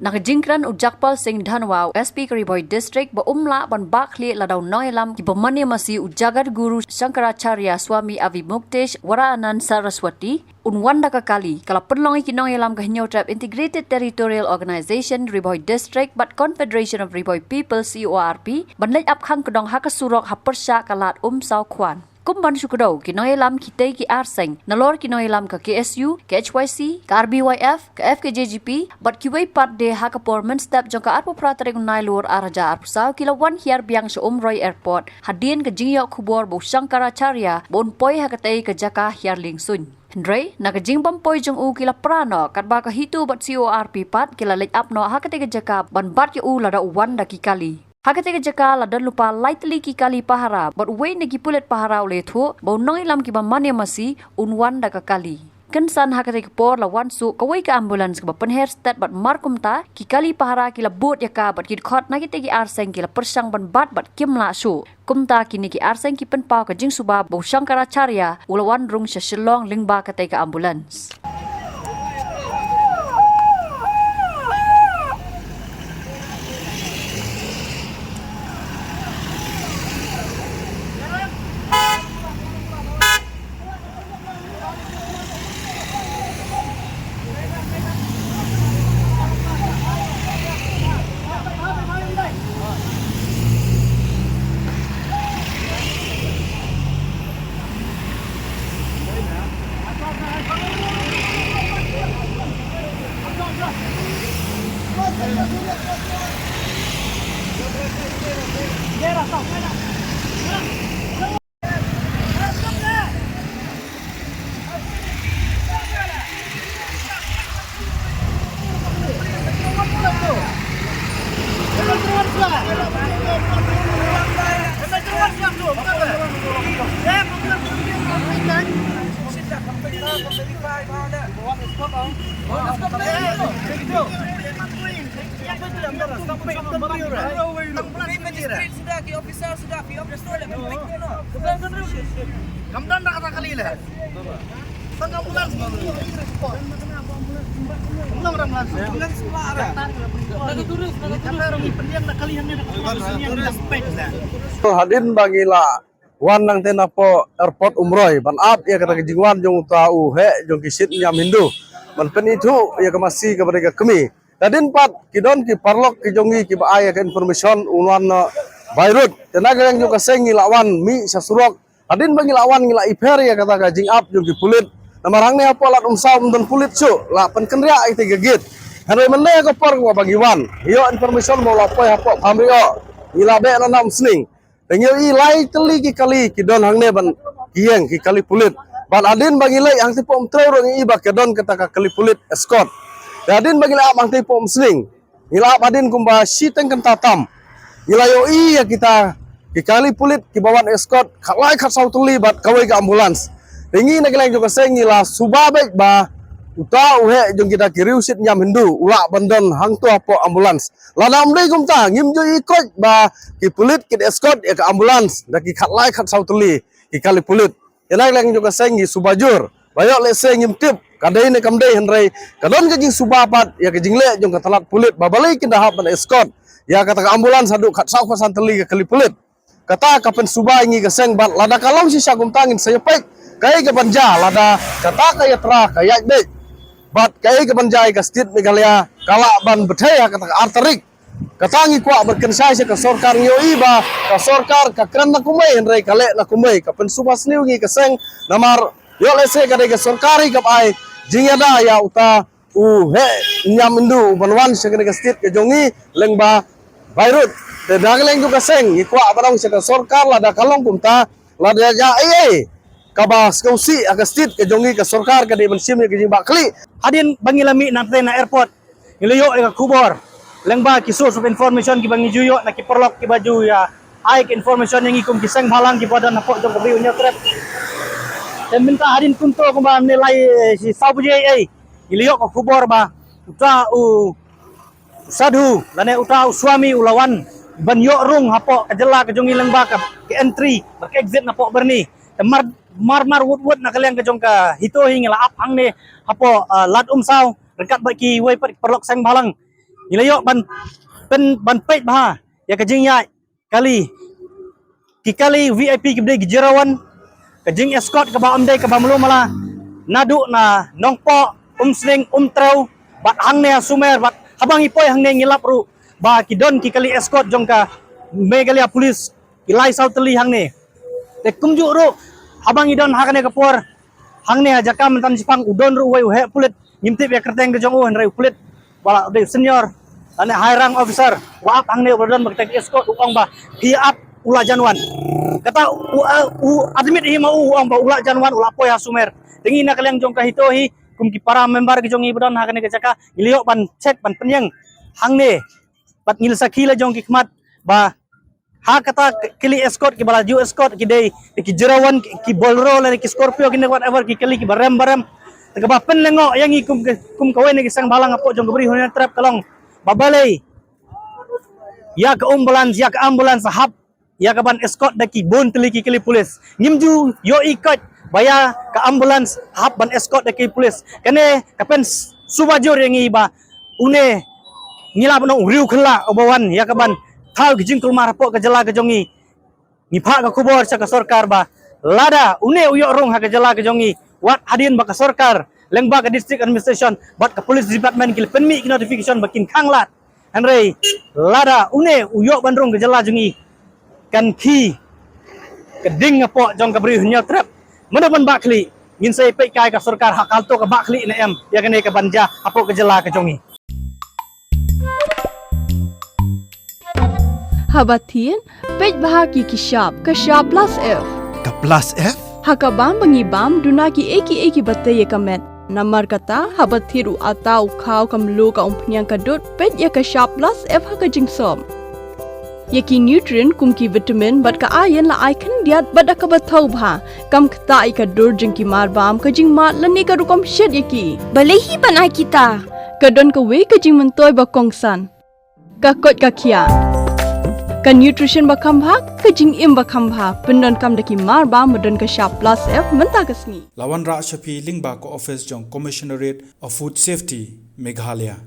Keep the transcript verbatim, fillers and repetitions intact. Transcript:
Na ka jingkren u Jagpal Singh Dhanwa, u S P ka Ri Bhoi District, ba um lah ban bah khlieh lada u nongïalam kiba mane masi u Jagat Guru Shankaracharya Swami Avimuktesh Varanand Saraswati un wan da ka kali, ka la pynlong ïa ki nongïalam ka Hynñiewtrep Integrated Territorial Organization Ri Bhoi District bad Confederation of Ri Bhoi People, C O R P, ban leit ap khang kdong ha ka surok ha pyrshah ka Lad Umsaw Khwan. Kum ban shu kdew, ki nongïalam kitei ki ar seng, nalor ki nongïalam ka K S U, ka H Y C, ka R B Y F, ka F K J G P, bad kiwei pat de ha ka por mynstep jong ka arphew phra tarik u Nailur ar hajar arphew saw ki la wan hiar biang sha Umroi Airport, hadien ka jingïoh khubor ba u Shankaracharya ba un poi ha katei ka jaka hiar lieng suiñ. Hynrei, na ka jingbym poi jong u ki la pra noh, katba ka HITO bad C O R P pat ki la leit ap noh ha katei ka jaka ban bat ïa u lada u wan da ki kali. Ha katei ka jaka la don lypa lai tylli ki kali pahara, bad uwei na ki pulit pahara u la ïathuh ba u nongïalam kiba mane masi un wan da ka kali. Kynsan ha katei ka por la wan shuh kawei ka ambulance kaba pynher stet bad mar kumta, ki kali pahara ki la bud ïa ka bad ki dkhot na kitei ki ar seng ki la pyrshang ban bat bad kim lah shuh. Kumta kine ki ar seng ki pynpaw ka jingsuba ba u Shankaracharya u la wan rung sha Shillong lyngba katei ka ambulance. Sudah, ki officer sudah, ki officer dah. Kam don da kata kali le. Tang ambulance. Ambulance. Ambulance. Kata orang pendiam da kali, hanya da kali. Hadien ba ngi la wan nangta napoh airport Umroi ban ap ïa kata ka jingwan jong uta u heh jong ki Sikh niam Hindu ban pynithuh ïa ka masi kaba dei ka kmie. Hadien pat ki don ki paralok ki jong ngi kiba ai ïa ka information un wan noh by road. Te na ka liang jong ka seng ngi la wan mih sha surok. Hadien ba ngi la wan ngi la ïapher ïa kata ka jingap jong ki pulit. Namar hangne hapoh Lad Umsaw ym don pulit shuh, la pynkynriah ïa kata ka gate. Hynrei mynne ha ka por kaba ngi wan, ïoh information ba u la poi hapoh Bhamrioh. Ngi la beh na Umsning. Te ngi ïohi lai tylli ki kali ki don hangne ban ki ïeng ki kali pulit. Bad hadien ba ngi leit hangtei poh Umtrew ruh ngi ïohi ba ka don kata ka kali pulit escort. Te hadien ba ngi la ap hangtei poh Umsning, ngi la ap hadien kumba shiteng kynta tam. Ngi la ïohi ïa kita ki kali pulit kiba wan escort khatlai khatsaw tylli bad kawei ka ambulance. Te ngi na ka liang jong ka seng ngi la suba beit ba uta u heh jong kita ki riew Sikh niam Hindu u lah ban don hangto hapoh ambulance. Lada ym dei kumta, ngim ju ïohi koit ba ki pulit kin escort ïa ka ambulance da ki khatlai khatsaw tylli ki kali pulit. Ïa na ka liang jong ka seng ngi suba jur ba ïoh lehse ngim tip ka dei ne kam dei, hynrei ka don ka jingsuba pat ïa ka jingleh jong ka tnat pulit ba balei kin da hap ban escort ïa kata ka ambulance haduh khatsaw khatsan tylli ka kali pulit. Kata ka pynsuba ïa ngi ka seng bad lada ka long shisha kumta ngin sa ïa peit kaei kaban jia lada kata ka ïatrei ka ïaid beit. Bad kaei kaban jia ïa ka state Meghalaya ka lah ban bthei ha kata ka ar tarik. Kata ngi kwah ban kynshai sha ka sorkar, ngi ïohi ba ka sorkar ka kren na kumwei hynrei ka leh na kumwei. Ka pynsuba sniew ïa ngi ka seng namar ïoh lehse ka dei ka sorkar hi kaba ai jingïada ïa uta u heh niam Hindu uban wan sha kane ka state ka jong ngi lyngba by road. Te na ka liang jong ka seng ngi kwah ban ong sha ka sorkar lada ka long kumta, lada ïa ei ei kaba sngewsih ha ka state ka jong ngi, ka sorkar ka dei ban shim ïa ka jingbakla. Hadien ba ngi la mih nangta na airport ngi la ïoh ïa ka khubor lyngba ki source of information kiba ngi ju ïoh na ki paralok kiba ju ïa ai ka information ïa ngi kum ki seng bhalang kiba don hapoh jong ka Ri Hynñiewtrep. Te mynta hadien kumto kumba ne lai, eh, shi saw baje ei ei ngi la ïoh ka khubor ba uta u sadhu lane uta u swami u la wan ban ïoh rung hapoh ka jylla ka jong ngi lyngba ka, ka entry bad ka exit napoh Byrni. Te mar mar mar wut wut na ka liang ka jong ka HITO hi ngi la ap hangne hapoh, ah, Lad Umsaw ryngkat bad kiwei pat ki paralok seng bhalang. Ngi la ïoh ban, ban, ban peit bha ïa ka jingïaid kali, ki kali V I P kiba dei ki jirawan, ka jing escort kaba ym dei kaba malu mala, naduh na Nongpoh, Umsning, Umtrew, bad hangne ha Sumer, bad haba ngi poi hangne ngi lap ruh ba ki don ki kali escort jong ka Meghalaya Police, ki lai saw tylli hangne. Te kumjuh ruh, haba ngi don ha kane ka por, hangne ha jaka mynta shipang u don ruh uwei u heh pulit, ngim tip ïa kyrteng ka jong u, hynrei u pulit ba la dei senior lane high rank officer, u ap hangne, u ba don ba kata ka escort, u ong ba phi ap, u la jan wan. Kata u, u admit hi ma u, u ong ba u la jan wan, u la poi ha Sumer. Te ngi na ka liang jong ka HITO hi, kum ki para member ki jong ngi ba don ha kane ka jaka, ngi la ïoh ban check, ban pynïeng hangne, bad ngi la sakhi la jong ki khmat ba ha kata kali escort, kiba la ju escort ki dei ki jirawan, ki, ki Bolero lane ki Scorpio, ki ne whatever, ki kali kiba rem ba rem. Te kaba pynlyngngoh ïa ngi kum, kum kawei na ki seng bhalang hapoh jong ka Bri u Hynñiewtrep ka long ba balei ïa ka ambulance, ïa ka ambulance hap ïa ka ban escort da ki bun tylli ki kali police. Ngim ju ïohi koit ba ïa ka ambulance hap ban escort da ki police. Kane ka pyn suba jur ïa ngi ba une, ngi lah ban ong, u riew khylla uba wan ïa ka ban thaw ki jingkulmar hapoh ka jylla ka jong ngi. Ngi phah ka khubor sha ka sorkar ba lada une u ïoh rung ha ka jylla ka jong ngi, wat hadien ba ka sorkar lyngba ka district administration bad ka police department ki la pynmih ki notification ba kin khanglad, hynrei lada une u ïoh ban rung ka jylla jong ngi, kan khie ka ding hapoh jong ka Bri u Hynñiewtrep. Mano ban bah khlieh, ngin sa ïa peit kai ka sorkar ha ka to ka bah khlieh ne em ïa kane ka ban jia hapoh ka jylla ka jong ngi. Haba thied, peit bha ki ki shap, ka shap plus F. Ka plus F? Ha ka bam ba ngi bam, duna kiei kiei kiba tei ïa ka met. Namar kata, haba thied u atta, u khaw, ka mluh, ka umphniang, ka dud, peit ïa ka shap plus F ha ka jingsop. Ïa ki nutrient kum ki vitamin bad ka iron la ai khyndiat bad da kaba thaw bha. Kam ktah ïa ka dur jong ki marbam, ka jingmad lane ka rukom shet ïa ki. Balei hi ban ai kita? Ka don kawei ka jingmyntoi ba kongsan. Ka koit ka khiah. Ka nutrition ba kham bha, ka jingim ba kham bha. Pyndonkam da ki marbam ba don ka shap plus F mynta ka sngi. La wanrah sha phi lyngba ka office jong Commissionerate of Food Safety, Meghalaya.